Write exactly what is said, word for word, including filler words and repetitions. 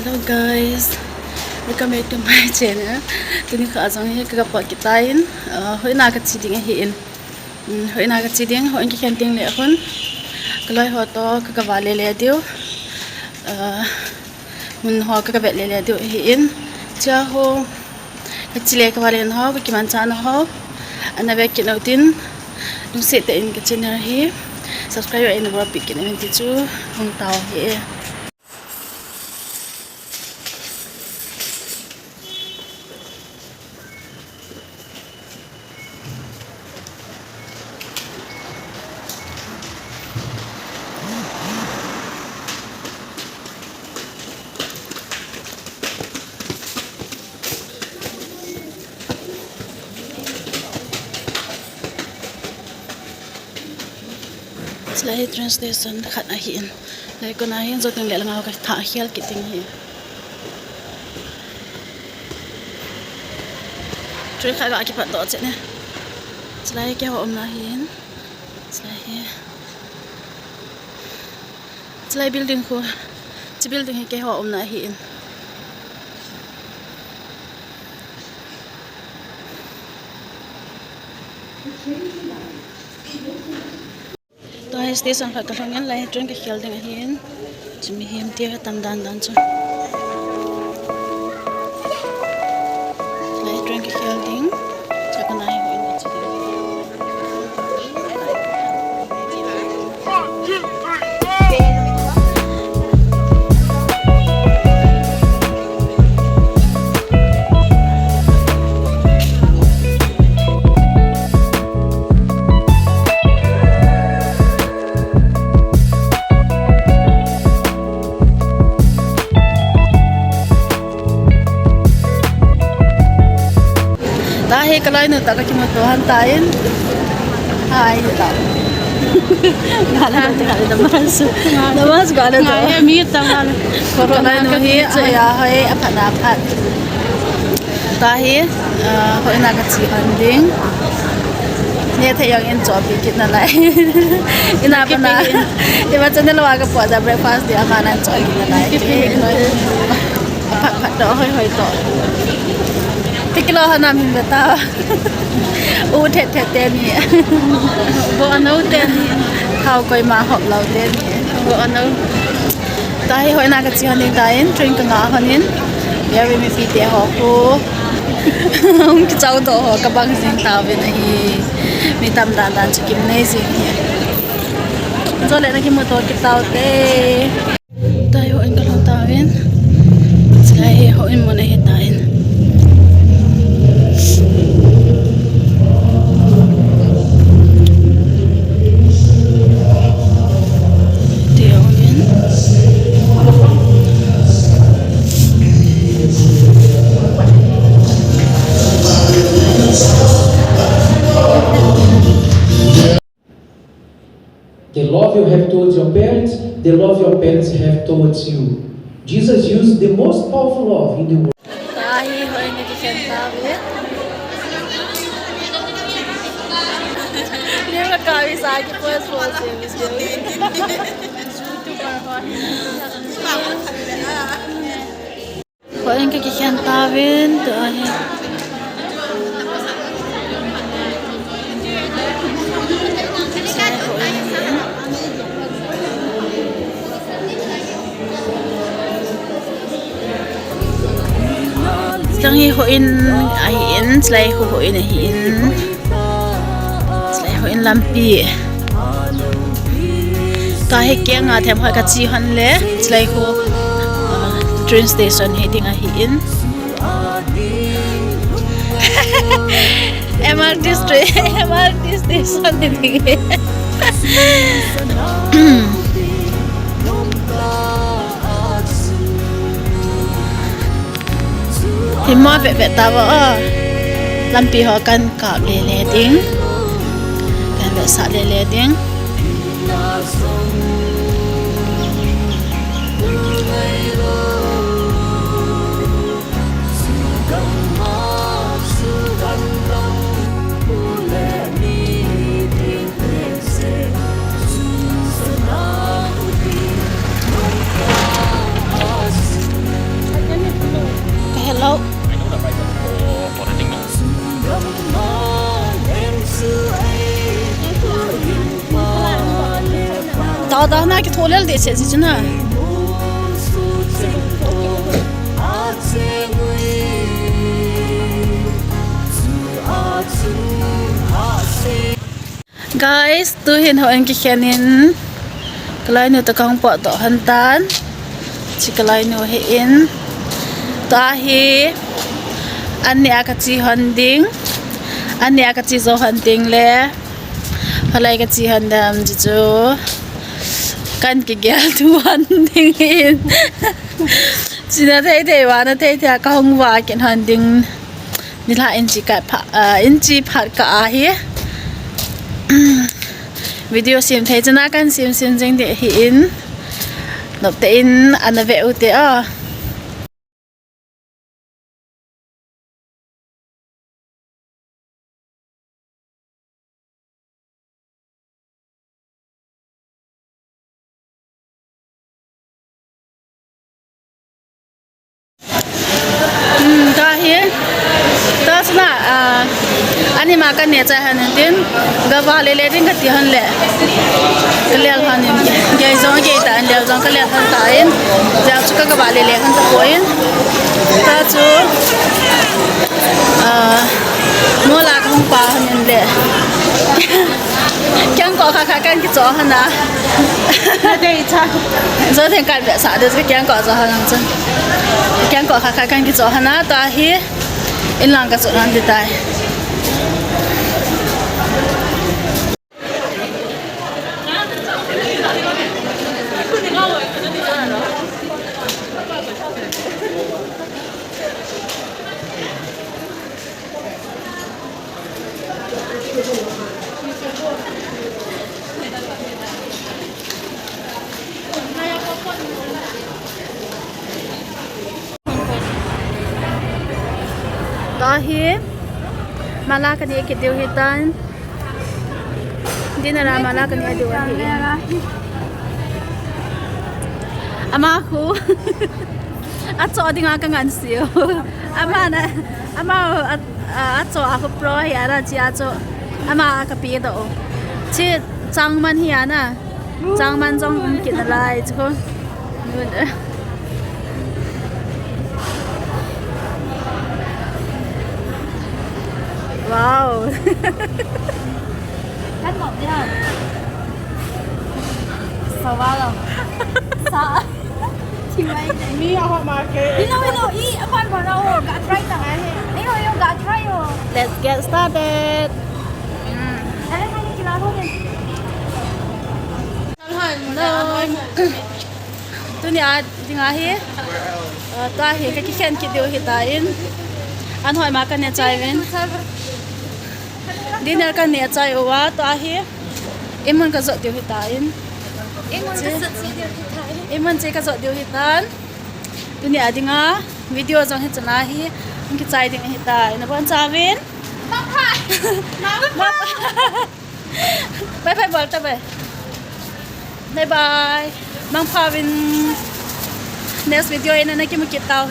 Hello guys, welcome back to my channel. Tuni kha jong hi ka, ka pa kitain, uh, hoina ka chi ding ahi in. Um, hoina ka chi ding, hoin kikhen ding le hun. Ka loi ho to ka, ka va le le diu. Uh, mun ho ka, ka vet le le diu ahi in. Cha ho, ka chi le ka va le ho, ka kimanchah na ho. Ana ve kit nau tin, lungset tah in ka channel hi subscribe in bol pi kit nau tin ti chu hung tao hi e. Chulai hi train station khat ahi in. Lai kona hin joting le langa ka tha hial kit ding hi. Train khat ga kipat doh chet ne. Chulai keiho umna ahi in. Chulai hi. Chulai building khu. Chu building hi keiho umna ahi in. Tua hi station khat ka lhung in, lai train ka khel ding ahi in. Chu mihem te tam dan dan chu. Lai train ka khel ding. Cha ka nai ho in ka chi ding. Tahi ka loinu toh ka kimuto han tan. Hai, ta. Gala ta, gala ta, namaz. Namaz gala ta. Ngai, mi ta gala. Ka loinu hi, aya, hai, aphat na aphat. Tahi, ah, hoina ka chi han ding. Nethei jong in chohpi kit nalai. Ina pana. Ima channel a ka pot a breakfast dia ama nan choh kit nalai. Phat phat toh, hoi hoi toh. Tikilo hanam hin beta. U thet thet teni. Bo ano teni. Thao koima hop lou teni. Bo ano. Tahi hoina ka chi han ding tan, train ka nga han in. Yavi mipi te ho ko. Hung kichao doh ho, ka bang jing tauvin ahi. Mi tam dan dan chu kim nei jing hi. Jole na kimuto kit tau te. Tahi hoin ka lhung tauvin. Chulai hi hoin mun ahi tan. Ti hoin. The love you have towards your parents, the love your parents have towards you. Jesus used the most powerful love in the world. Tahi hoin ka kikhen tauve. Ni ma kavi sa ki post post in this building. Hoin ka kikhen tauvin, tua hi. Sai hoin hi. Chang hi hoin ahin, chulai khu hoin ahin. Chulai hoin lampi. Tahi keng a them hoi ka chi hon le, chulai khu, ah, train station hi ding ahin. M R T station, M R T station hi ding. Himo vet vet tauvo. Lampi ho kan kap le le ding. Kan vetsah le le ding. Tholel de se ji chuna. Guys, tuhin houin kikhen in, kalainu toh kahung potdoh lhon tan. Chi kalainu hi in. Tua hi, an nia kache lhon ding. An nia kache jou lhon ding le. Hoilai kache lhon ding ham chi chu. Kan kigel tu lhon ding in. Chena thei thei, vahna thei thei a kahung vah kit lhon ding. Nilhah in che kah pha, ah, in che phat kah ahi. Video sem thei chana kan sem sem jing ding ahin. Noptah in ana ve ute o. Hmm, tua hi, tua chuna, ah, ani ma kan neh chai lhon in tin, gavah lele ding kati lhon le, kalel lhon in, gei jong gei tan, lel jong kalel lhon tan, jeh chu ka gavah lele lhon tapon, tua chu, ah, mall a kahung pha lhon in le. Kengkoh khat khat kan kichoh lhon a. Nadei cha. Jotheng kan vetsah ding chu kengkoh choh lhon lang chun. Kengkoh khat khat kan kichoh lhon a, tua hi in lang kachoh lhon ding tai. Tua hi, mala kaneh kit diu hitan. Dinner a mala kaneh diu ahi. Ama khu. Achoh dinga kangansei u. Ama na, ama a, a, achoh a khu pro hi ana chi achoh. Ama kapedoh u. Chi changman hi ana. Changman jong um kit nalai chu. Wow. Kan mop dia. Sawa lo. Sa. Thimai. Mi a hot ma ke. Hello, hello. I, apan ba na o. Ga try ta. Ayo, ayo, ga try o. Let's get started. Are, hai, kila ho din. Hello. Tunia dinga hi, ah, tua hi kakikhen kit diu hitan. An hoi ma kaneh chai uvin. Dinner kaneh chai uva, tua hi. Imun kajot diu hitan. Imun kajot diu hitan. Tunia dinga video jong hichana hi. Hung kichai ding hitan. Nabonchauvin. Bye bye bol ta bye. Bye bye. Mangpha uvin. Next video in ana kimu kit tau.